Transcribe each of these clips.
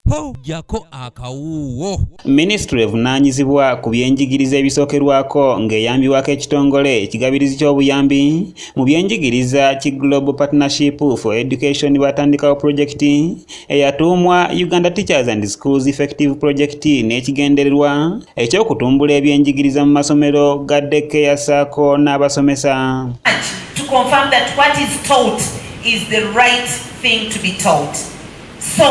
Ho, jjako akawuuwo. Minisitule evunaanyizibwa ku byenjigiriza ebisookerwako ng'eyambibwako ekitongole ekigabirizi ky'obuyambi mu byenjigiriza ki Global Partnership for Education batandikawo pulojekiti eyatuumwa Uganda Teachers and Schools Effective Project n'ekigendererwa eky'okutumbula ebyenjigiriza mu masomero ga daycare ssaako n'abasomesa. To confirm that what is taught is the right thing to be taught. So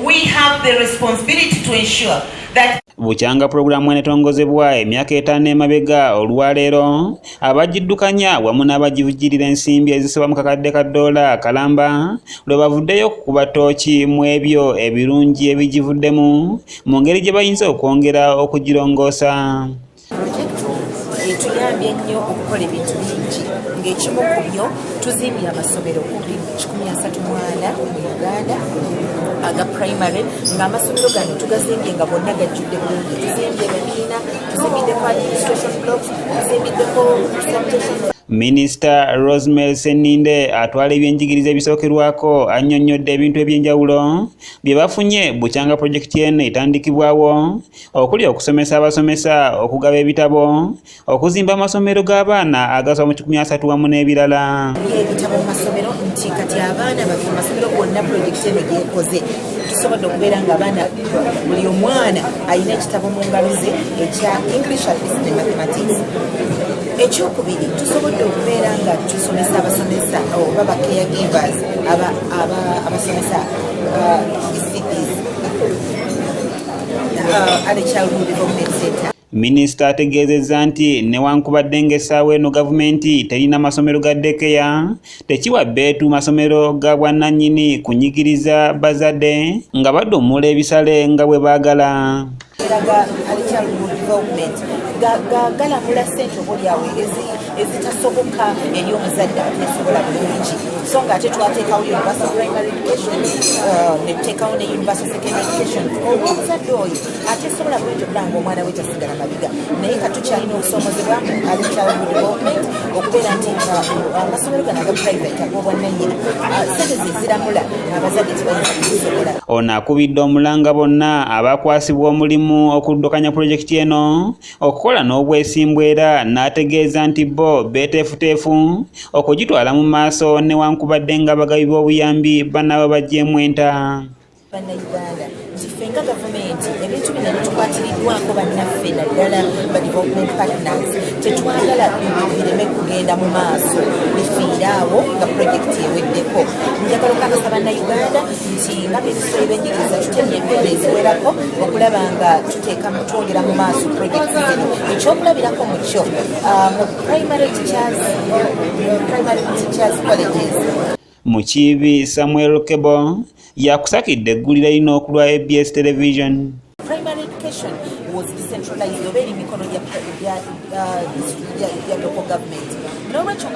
we have the responsibility to ensure that Bukyanga pulogulaamu eno etongozebwa emyaka 5 emabega, olwaleero abagiddukanya wamu n'abagivujjirira ensimbi ezisoba mu kakadde ka ddoola kalamba lwe bavuddeyo okukuba ttooki mu ebyo ebirungi ebigivuddemu mu ngeri gye bayinza okwongera okugirongoosa. Project etuyambye nnyo okukola ebintu bingi, ng'ekimu ku byo tuzimbye amasomero kumpi 134 mu Uganda aga primary, ng'amasomero gano tugazimbye nga bonna gajjudde bulungi. Tuzimbye ebibiina, tuzimbiddeko administration blocks, tuzimbiddeko sanitation. Minisita Rosemary Sseninde atwala ebyenjigiriza ebisookerwako annyonnyodde ebintu ebyenjawulo bye bafunye bukyanga pulojekiti eno etandikibwawo, okuli okusomesa abasomesa, okugaba ebitabo, okuzimba amasomero g'abaana agasoba mu 130 wamu n'ebirala. Ebitabo mu masomero, nti kati abaana baffe mu masomero gonna pulojekiti eno gyekoze, tusobodde okubeera nga abaana, buli omwana alina ekitabo mu ngalo ze ekya English, at least ne mathematics. Ekyokubiri, tusobodde okubeera nga tusomesa abasomesa oba ba caregivers abasomesa ECDs, Early Childhood Development Center. Minisita ategeezezza nti newankubadde ng'essaawa eno gavumenti terina masomero ga daycare, tekiwa bbeetu masomero ga bwannannyini kunyigiriza bazadde nga baduumula ebisale nga bwe baagala. Eraga Early Childhood Development galamula ssente oba oliawo ezitasoboka eri omuzadde atesobola bulungi, so nga ate twateekawo universal primary education, ne tuteekawo ne universal secondary education olw'omuzadde oyo atesobola bulungi okulaba nga omwana we tasigala mabega. Naye katukyalina obusoomozebwa mu early childhood development okubeera nti amasomero gano aga private, ag'obwannannyini, ssente ze ziramula abazadde tebayinza kuzisobola. Ono akubidde omulanga bonna abakwasibwa omulimu okuddukanya pulojekiti eno okukola n'obwesimbu, era n'ategeeza nti bo beeteefuteefu okugitwala mu maaso newankubadde ng'abagabi b'obuyambi banaaba baggyemu enta. Bannayuganda, nti ffe nga gavumenti ebintu bino bitukwatiriddwako bannaffe, naddala ba development partners, tetwagala bireme kugenda mu maaso bifiire awo nga pulojekiti eweddeko. Njagala okukakasa bannayuganda nti nga minisitule y'ebyenjigiriza tutemye embeera eziwerako okulaba nga tuteeka twongera mu maaso pulojekiti zino. Ekyokulabirako mu kyo, mu primary teachers colleges. Mukiibi Samuel Kebo yakusakidde eggulire lino okulwa ABS Television. Primary education was decentralized oba eri mikono gya local government, n'olwekyo nga